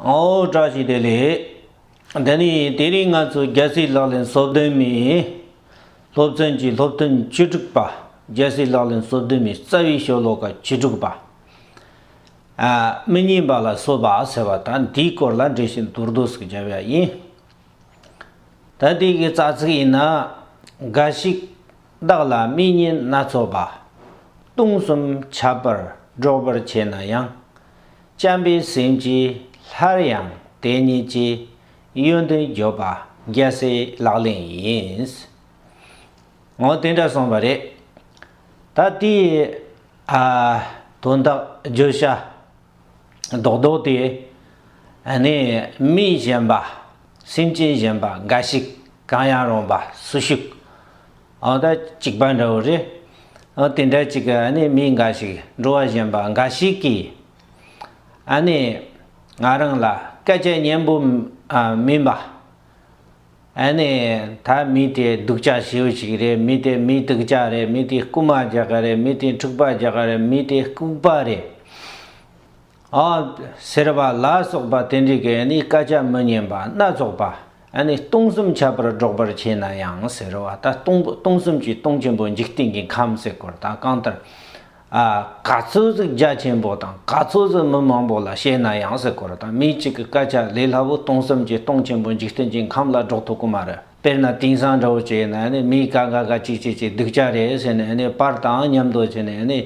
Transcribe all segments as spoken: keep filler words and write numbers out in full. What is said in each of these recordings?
ཨོ་བཀྲ་ཤིས་བདེ་ལེགས། འདི་ནི་དེ་རིང་ང་ཚོ་རྒྱལ་སྲས་ལག་ལེན་སོ་བདུན་མའི་སློབ་ཚན་གྱི་སློབ་ཐུན་བཅུ་དྲུག་པ། རྒྱལ་སྲས་ལག་ལེན་སོ་བདུན་མའི་རྩ་བའི་ཤོ་ལོ་ཀ་བཅུ་དྲུག་པ། ཨ། མི་སྙན་པ་ལ་སོགས་པ་ཟེར་བ་དང་འདིའི་སྐོར་ལ་འགྲེལ་བཤད་མདོར་བསྡུས་ཤིག་བརྒྱབ་ཡ་ཡིན། ད་འདི་གི་རྩ་ཚིག་ཡིན་ན། འགའ་ཞིག་བདག་ལ་མི་སྙན་སྣ་ཚོགས་པ། སྟོང་གསུམ་ཁྱབ་པར་སྒྲོག་པར་བྱེད་ན་ཡང་། བྱམས་པའི་སེམས་ཀྱིས་སླར་ཡང་དེ་ཉིད་ཀྱི་ཡོན་ཏན་བརྗོད་པ་རྒྱལ་སྲས་ལག་ལེན་ཡིན། འོ་དེ་འདྲ་གསུངས་པ་རེད། ད་དེའི་ཨ་དོན་དག་བརྗོད་བྱ་རྡོག་རྡོག་དེ། ཨ་ནི་མི་གཞན་པ། སེམས་ཅན་གཞན་པ་འགའ་ཞིག་གང་ཡང་རུང་བ་སུ་ཞིག་འོ་ད་གཅིག་པ་འདྲ་བོ་རེད། འོ་དེ་འདྲ་གཅིག་གི་ཨ་ནི་མི་འགའ་ཞིག་འགྲོ་བ་གཞན་པ་འགའ་ཞིག་གིས། ཨ་ནི་ང་རང་ལ་སྐད་ཆ་སྙན་པོ་ཨ་མིན་པ། ཨ་ནི་ད་མི་དེ་སྡུག་ཅག་ཞེ་པོ་ཅིག་རེད། མི་དེ་མི་སྡུག་ཅག་རེད། མི་དེ་རྐུན་མ་རྒྱག་ག་རེད། མི་དེ་འཁྲུག་པ་རྒྱག་ག་རེད། མི་དེ་ལྐུགས་པ་རེད། ཨ་ཟེར་བ་ལ་སོགས་པ་དེ་འདྲའི་གི་ཨ་ནི་སྐད་ཆ་མི་སྙན་པ་སྣ་ཚོགས་པ། ཨ་ནི་སྟོང་གསུམ་ཁྱབ་པར་སྒྲོག་པར་བྱེད་ན་ཡང་ཟེར་བ། ད་སྟོང་སྟོང་གསུམ་གྱི་སྟོང་ཆེན་པོ་འཇིག་རྟེན་གྱི་ཁམས་ཟེར་སྐོར་དང་། གང་ལྟར་ཨ་ག་ཚོད་ཟིག་རྒྱ་ཆེན་པོ་དང་ག་ཚོད་ཟིག་མི་མང་པོ་ལ་བཤད་ན་ཡང་ཟེར་སྐོར་དང་། མི་གཅིག་གི་སྐད་ཆ་ལས་སླ་བོ་སྟོང་གསུམ་གྱི་སྟོང་ཆེན་པོ་འཇིག་རྟེན་གྱི་ཁམས་ལ་སྒྲོག་ཐུབ་ཀྱི་མ་རེད། དཔེར་ན་དེང་སང་འདྲ་བོ་བྱས་ན་ཨ་ནི་མི་ག་ག་ག་ཅིག་ཅིག་ཅིག་སྡུག་ཅག་རེད་ཟེར་ནས་ཨ་ནི་པར་དང་མཉམ་དུ་བྱས་ནས་ཨ་ནི་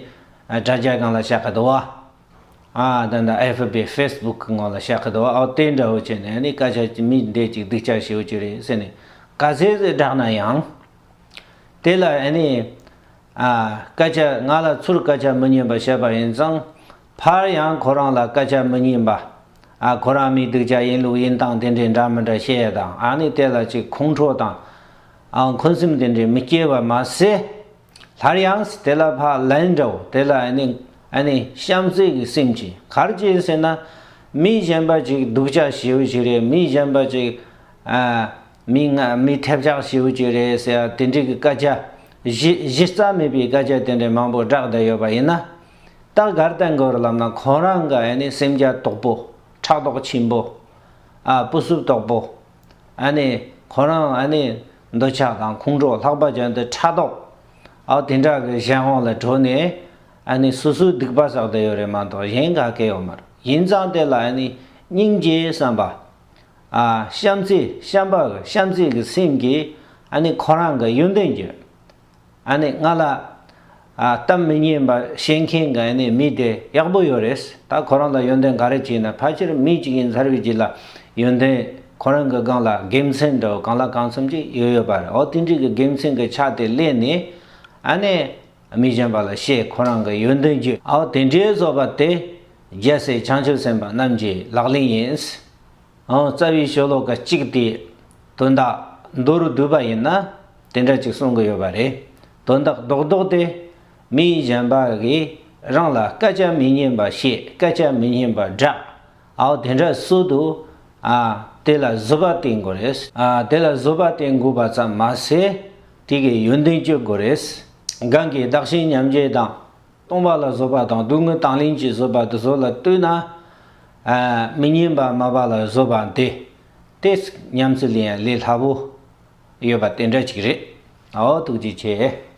དྲ་རྒྱ་སྒང་ལ་བཞག་གི་འདུག་བ། ཨ་ད་ད་ཨེ་ཕི་བི་ཕེ་སི་བུག་གི་ངོ་ལ་བཞག་གི་འདུག་བ། ཨོ་དེ་འདྲ་བོ་བྱས་ནས་ཨ་ནི་སྐད་ཆ་ཅིག་མི་འདི་ཅིག་སྡུག་ཅག་ཞེ་པོ་ཅིག་རེད་ཟེར་ནས་ག་ཚད་ཟིག་བསྒྲགས་ན་ཡང་། དེ་ལ་ཨ་ནི་ཨ་སྐད་ཆ་ང་ལ་ཚུར་སྐད་ཆ་མི་སྙན་པ་བཤད་པ་ཡིན་ཙང་། ཕར་ཡང་ཁོ་རང་ལ་སྐད་ཆ་མི་སྙན་པ། ཨ་ཁོ་རང་མི་སྡུག་ཅག་ཡིན་ལུགས་ཡིན་སྟངས་དེ་འདྲའི་འདྲ་མི་འདྲ་བཤད་ཡ་དང་། ཨ་ནི་དེ་ལ་ཅིག་ཁོང་ཁྲོ་དང་། ཨ་འཁོན་སེམས་དེ་འདྲའི་མི་སྐྱེ་བ་མ་ཟད། སླར་ཡང་དེ་ལ་ཕར་ལན་འདྲ་བོ་དེ་ལ་ཨ་ནི་ཨ་ནི་བྱམས་བརྩེ་གི་སེམས་ཀྱིས། ག་རེ་བྱས་ཟེར་ན། མི་གཞན་པ་ཅིག་སྡུག་ཅག་ཞེ་པོ་ཅིག་རེད། མི་གཞན་པ་ཅིག་ཨ་མི་ང་མི་ཐེབས་ཆག་ཞེ་པོ་ཅིག་རེད་ཟེར་ཡ་དེ་འདྲའི་གི་སྐད་ཆ། གཞི་གཞི་རྩ་མེད་པའི་སྐད་ཆ་དེ་འདྲའི་མང་པོ་བསྒྲགས་བསྡད་ཡོད་པ་ཡིན་ན། ད་ག་རེ་བསྟན་དགོས་རེད་ལབ་ན། ཁོ་རང་གི་ཨ་ནི་སེམས་རྒྱ་དོག་པོ། ཕྲག་དོག་ཆེན་པོ། ཨ་སྤུ་སུབ་དོག་པོ། ཨ་ནི་ཁོ་རང་ཨ་ནི་འདོད་ཆགས་དང་ཁོང་ཁྲོ། ལྷག་པར་དུ་འདི་ཕྲག་དོག་ཨ་དེ་འདྲ་གི་གཞན་དབང་ལ་གྲོལ་ནས། ཨ་ནི་སོ་སོའི་སྡིག་པ་བསགས་བསྡད་ཡོད་རེད་མ་གཏོགས་གཞན་ག་གེ་ཡོད་མ་རེད། ཡིན་ཙང་དེ་ལ་ཨ་ནི་སྙིང་རྗེའི་བསམ་པ། ཨ་བྱམས་བརྩེ། བྱམས་པ་གི་བྱམས་བརྩེ་གི་སེམས་ཀྱིས་ཨ་ནི་ཁོ་རང་གི་ཡོན་ཏན་གྱི། ཨ་ནི་ང་ལ་ཨ་གཏམ་མི་སྙན་པ་བཤད་མཁན་གྱི་ཨ་ནི་མི་དེ་ཡག་པོ་ཡོད་རེད། ད་ཁོ་རང་ལ་ཡོན་ཏན་ག་རེ་བྱས་ན། ཕལ་ཆེར་མི་གཅིག་ཡིན་ཚར་བའི་རྗེས་ལ་ཡོན་ཏན་ཁོ་རང་གི་སྒང་ལ་དགེ་མཚན་འདྲ་བོ་གང་ལ་གང་འཚམ་ཅིག་ཡོད་ཡོད་པ་རེད། འོ་དེ་འདྲའི་གི་དགེ་མཚན་གྱི་ཆ་དེ་ལེན་ནས་ཨ་ནི་མི་གཞན་པ་ལ་བཤད། ཁོ་རང་གི་ཡོན་ཏན་བརྗོད། འོ་དེ་འདྲའི་བཟོ་པ་དེ་རྒྱལ་སྲས་བྱང་ཆུབ་སེམས་དཔའ་རྣམས་ཀྱི་ལག་ལེན་ཡིན། ཨང་། རྩ་བའི་ཤོ་ལོ་ཀ་གཅིག་དེ་དོན་དག་མདོར་བསྡུས་པ་ཡིན་ན་དེ་འདྲ་ཅིག་གསུང་གི་ཡོད་པ་རེད། དོན་དག་རྡོག་རྡོག་དེ་མི་གཞན་པ་གིས་རང་ལ་སྐད་ཆ་མི་སྙན་པ་བཤད། སྐད་ཆ་མི་སྙན་པ་བསྒྲགས། ཨའོ་དེ་འདྲ་སོ་དུ། ཨ་དེ་ལ་བཟོད་པ་བསྟེན་དགོས་རེད། ཨ་དེ་ལ་བཟོད་པ་བསྟེན་དགོས་པ་ཙམ་མ་ཟད་དེ་གི་ཡོན་ཏན་སྤྱོད་དགོས་རེད། གང་གིས་བདག་གཞན་མཉམ་བརྗེ་དང་། སྟོང་པ་ལ་བཟོད་པ་དང་སྡུག་བསྔལ་དང་ལེན་གྱི་བཟོད་པ་དེ་ཚོ་ལ་ལྟོས་ན། ཨ་མི་སྙན་པ་སྨྲ་བ་ལ་བཟོད་པ་འདི། དེ་ཉམས་སུ་ལེན་ཡ་ལས་སླ་བོ་ཡོད་པ་དེ་འདྲ་ཅིག་རེད། ཨའོ་ཐུགས་རྗེ་ཆེ།